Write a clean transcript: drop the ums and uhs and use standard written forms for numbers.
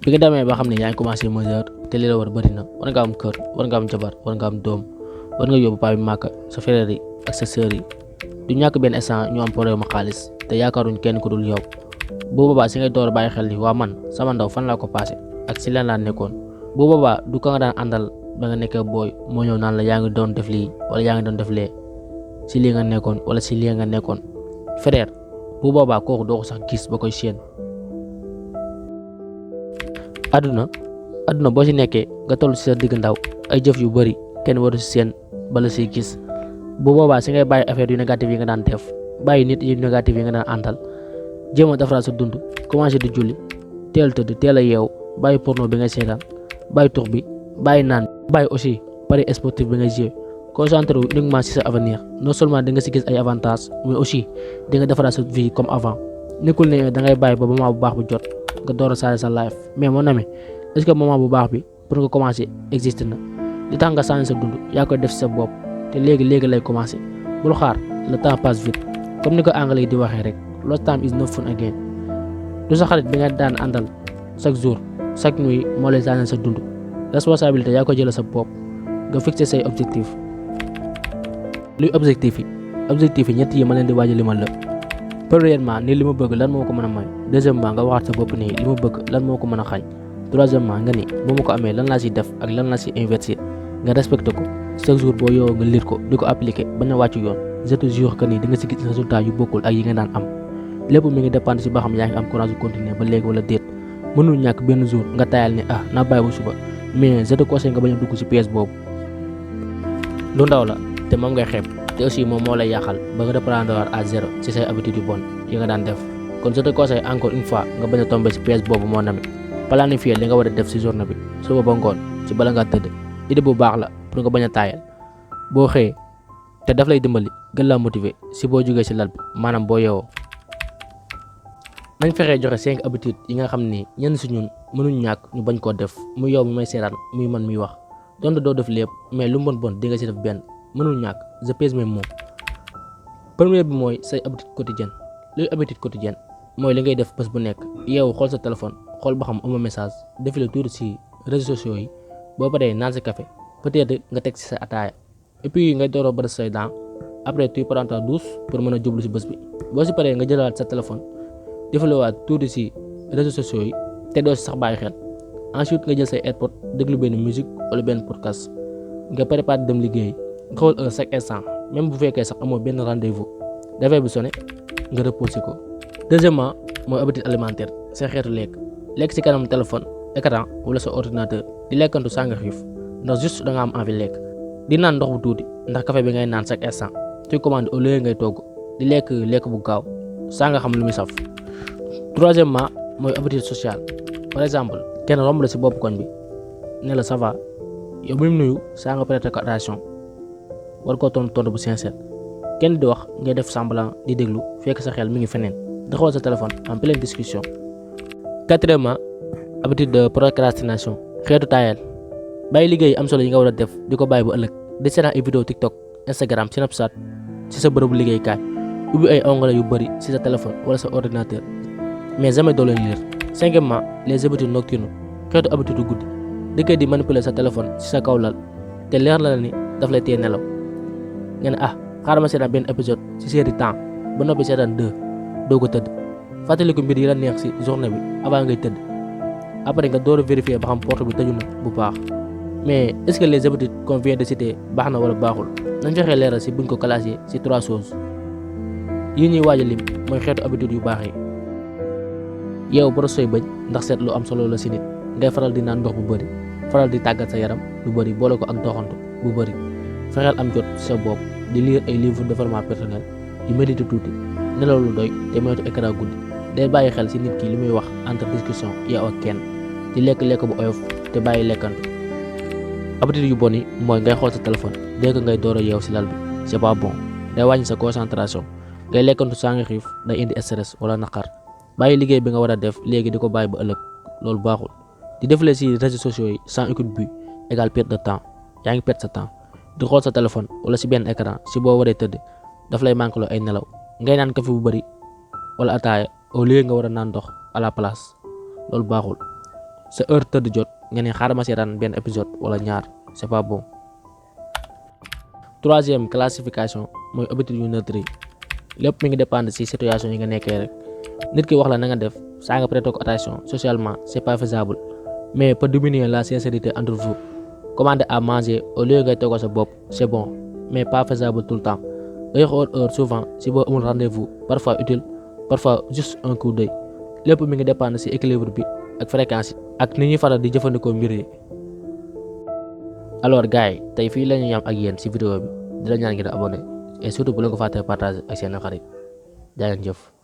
bi nga demee ba xam ne yaa ngi commencé majeur te li la war bëri na war nga am kër war nga am jabar war nga am doom war nga yóbbu paa bi màkk sa frère yi ak sa sœur yi du ñàkk benn instant ñu am problème xaalis te yaakaaruñ kenn ku dul yow bu boobaa si ngay door a bàyyi xel ni waa man sama ndaw fan laa ko passé ak si lan laa nekkoon bu boobaa du ko nga daan àndal ba nga nekkee booy moo ñëw naan la yaa ngi doon def lii wala yaa ngi doon def lee si lii nga nekkoon wala si lii nga nekkoon frère bu boobaa kooku doo ko sax gis ba koy séen. aduna boo si nekkee nga toll si sa digg ndaw ay jëf yu bëri kenn waru si seen bala siy gis bu boobaa si ngay bàyyi affaire yu négatif yi nga daan def bàyyi nit yu négatif yi nga daan àndal jéem a defaraat sa dund commencé di julli teel tëdd teel a yeew bàyyi porno bi ngay seetaan bàyyi tux bi bàyyi naan bàyyi aussi pari sportif bi ngay jouer concentré wu uniquement si sa avenir non seulement di nga si gis ay avantages mais aussi di nga defaraat sa vie comme avant nekkul ne da ngay bàyyi ba moment bu baax bi jot nga door a changer sa life mais mon ami est-ce que moment bu baax bi pour nga commencer existe na li tax nga changer sa dund yaa koy def si sa bopp te léegi lay commencer bul xaar le temps passe vite comme ni ko anglais yi di waxee rek lost time is not fun again du sa xarit bi nga daan àndal chaque jour chaque nuit moo lay changer sa dund responsabilité yaa ko jëlee sa bopp nga fixer say objectif luy objectif yi ñett yi ma leen di waaj a limal la premièrement ni li ma bëgg lan moo ko mën a may deuxièmement nga waxaat sa bopp ni li ma bëgg lan moo ko mën a xañ troisièmement nga ni bu ma ko amee lan laa si def ak lan laa si investir nga respecté ko chaque jour boo yow nga lire ko di ko appliquer bañ a wàcc yoon je te jure que ni di nga si gis résultat yu bokkul ak yi nga daan am lépp mi ngi dépendre si ba xam yaa ngi am courage de continuer ba léegi wala déet mënul ñàkk benn jour nga tayal ni naa bàyyi ba suba mais je te conseille nga bañ a dugg si pièce boobu lu ndaw la te moom ngay xeeb te aussi moom moo lay yàqal ba nga reprendre à zéro ci say habitudes yu bon yi nga daan def kon je te conseille encore une fois nga bañ a tomber ci piège boobu moo nami planifier li nga war a def ci journée bi suba ba ngoon ci bala nga tëdd idée bu baax la pour nga bañ a taayal boo xëyee te daf lay dimbali gën laa motiver ci boo jógee ci lal bi maanaam boo yeewoo nañ fexee joxe 5 habitudes yi nga xam ni ñenn ci ñun mënuñ ñàkk ñu bañ koo def muy yow mi may seetaan muy man miy wax donte doo def lépp mais lu bon di nga ci def benn mënul ñàkk je pèse mes mots. premier bi mooy say habitude quotidienne luy habitude quotidienne mooy li ngay def bés bu nekk yow xool sa téléphone xool ba xam ama message défilé tuuti ci réseaux sociaux yi boo paree naan sa café peut-être nga teg ci sa ataaya et puis ngay dooroo ba say dents après tu prends ta douche pour mën a jublu ci bés bi boo ci paree nga jëlaat sa téléphone défilé waat tuuti ci réseaux sociaux yi te doo ci sax bàyyi xel ensuite nga jël say AirPods déglu benn musique wala benn podcast nga préparé dem liggéey. nga xool heure chaque instant même bu fekkee sax amoo benn rendez-vous dafay bu sonné nga reposé ko. deuxièmement mooy habitude alimentaire sa xeetu lekk ci kanam téléphone écran wala sa ordinateur di lekkantu saa nga xiif ndax juste da nga am envie lekk di naan ndox bu tuuti ndax café bi ngay naan chaque instant tu commande au lieu ngay togg di lekk bu gaaw saa nga xam lu muy saf. troisièmement mooy habitude sociale par exemple kenn romb la ci bopp koñ bi ne la ça va yow bu mu nuyu saa nga prêter ko attention. war koo tontu bu sincère kenn di wax ngay def semblant di déglu fekk sa xel mi ngi feneen di xool sa téléphone en pleine discussion. quatrièmement habitude de procrastination xeetu taayal bàyyi liggéey am solo yi nga war a def di ko bàyyi bu ëllëg di seetaan ay vidéo TikTok Instagram Snapchat ci sa bërëbu liggéeykaay ubbi ay onglet yu bëri ci sa téléphone wala sa ordinateur mais jamais doo leen lire. cinquièmement les habitudes nocturnes xeetu habitude guddi di koy di manipuler sa téléphone ci sa kaw lal te leer la ni daf lay téye nelaw. nga ne xaaral ma seetaan benn épisode ci série temps ba noppi seetaan 2 doo ko tëdd fàttaliku mbir yi la neex ci journée bi avant ngay tëdd après nga door a vérifier ba xam porte bi tëju na bu baax mais est-ce que les habitudes qu'on vient de citer baax na wala baaxul nañ fexee leeral ci buñ ko classé ci 3 choses yi ñuy waaj a lim mooy xeetu habitude yu baax yi. yow boros sooy bëñ ndax seet lu am solo la ci nit ngay faral di naan ndox bu bëri faral di tàggat sa yaram lu bëri boole ko ak doxantu bu bëri. fexeel am jot sa bopp di lire ay livres de développement personnel yu méditer tuuti nelaw lu doy te moytu écran guddi day bàyyi xel ci nit ki li muy wax entre discussion yow ak kenn di lekk bu oyof te bàyyi lekkantu. habitude yu bon yi mooy ngay xool sa téléphone dès que ngay door a yeew ci lal bi c'est pas bon day wàññi sa concentration ngay lekkantu saa nga xiif day indi stress wala naqar bàyyi liggéey bi nga war a def léegi di ko bàyyi ba ëllëg loolu baaxul di défiler ci réseaux sociaux yi sans aucun but égale perte de temps yaa ngi perte sa temps. di xool sa téléphone wala ci benn écran ci boo waree tëdd daf lay manqué loo ay nelaw ngay naan café bu bari wala ataaya au lieu nga war a naan ndox à la place loolu baaxul. sa heure tëdd jot nga ne xaaral ma seetaan benn épisode wala ñaar c'est pas bon. Troisième classification mooy habitude yu neutre yi lépp mi ngi dépendre ci situation yi nga nekkee rek nit ki wax la na nga def saa nga prêter ko attention socialement c'est pas faisable mais peut diminuer la sincérité entre vous. Commander à manger au lieu ngay toggal sa bopp c'est bon mais pas faisable tout le temps ngay xool heure souvent si boo amul rendez-vous parfois utile parfois juste un coup d'œil lépp mi ngi dépendre ci équilibre bi ak fréquence yi ak ni ñuy faral di jëfandikoo mbir yi. Alors gars yi tey fii la ñu yam ak yéen ci vidéo bi di la ñaan ngeen abonné et surtout bu leen ko fàttee partager ak seen xarit jaa ngeen jëf.